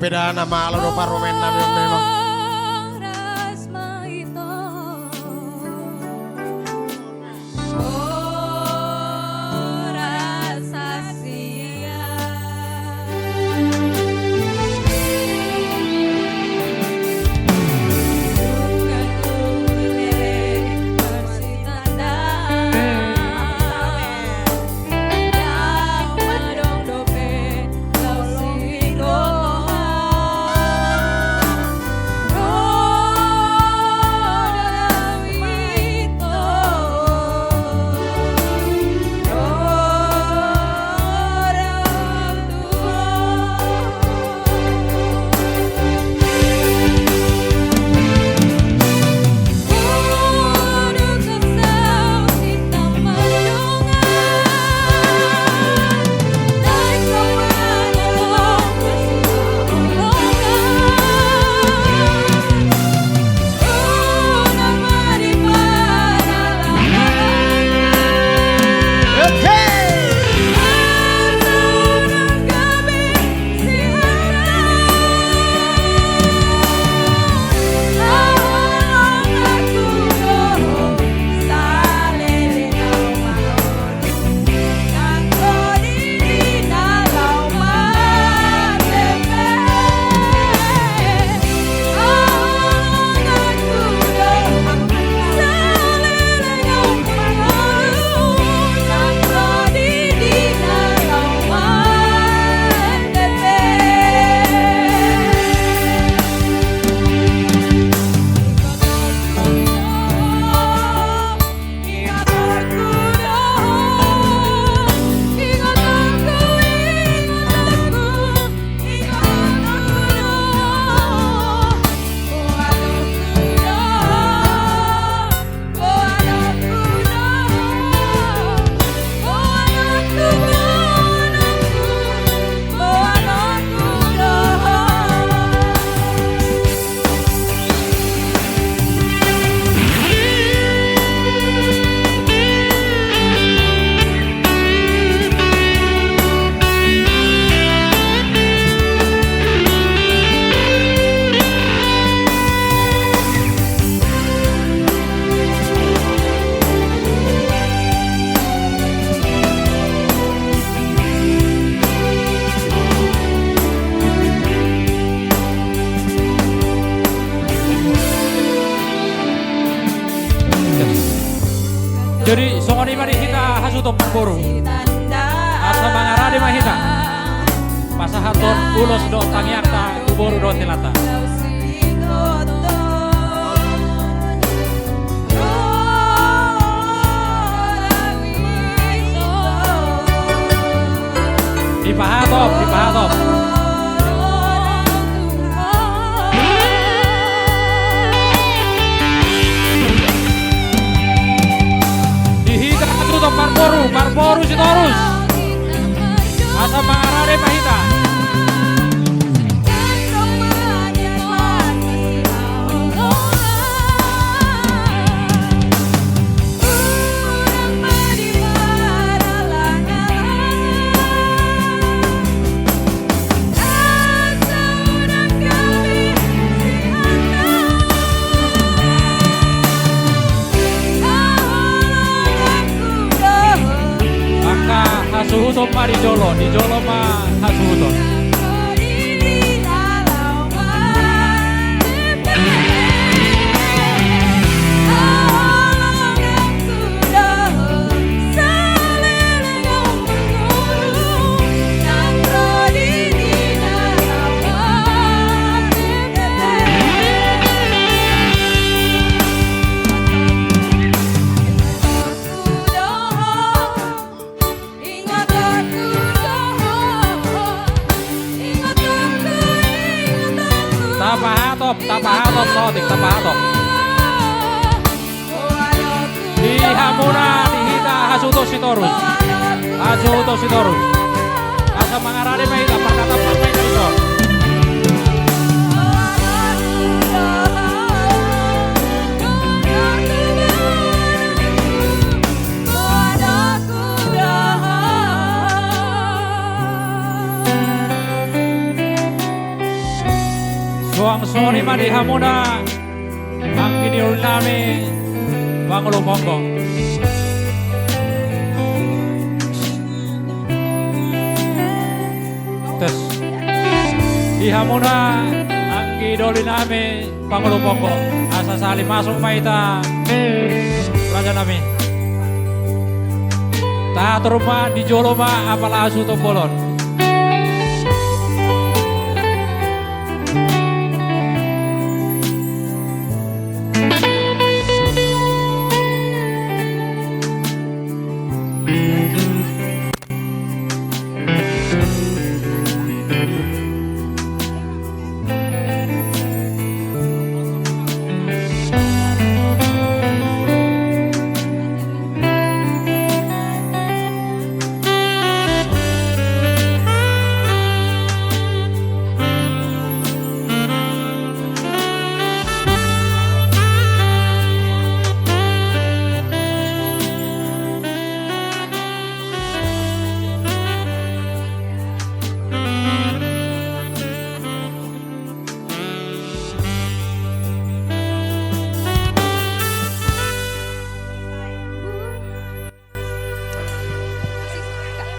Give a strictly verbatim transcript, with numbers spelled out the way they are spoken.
Pedana malo do parumaennami on memang. Jadi songon i ma di hita hasuhuton parboru. Asa mangarade ma hita pasahathon ulos dohot tangiangta tu boru dohot helanta. Dipahatop, dipahatop. Di hita hasuhuton parboru, parboru Sitorus. Asa mangarade ma hita. Angka hasuhuton ma di jolo, di jolo ma hasuhuton. Tapahatop, tapahatop, sotik, tapahatop. Di hamuna, di hita, hasuhuton Sitorus. Hasuhuton Sitorus. Asa mangarade ma hita, parkatap ma hita dison. Ma di hamuna anggi doli nami Pangulu Ponggo. Tes. Di hamuna anggi doli nami Pangulu Ponggo, asa sahali masuk ma hita, raja nami. Tahatur ma di jolo ma apala hasuhuton bolon.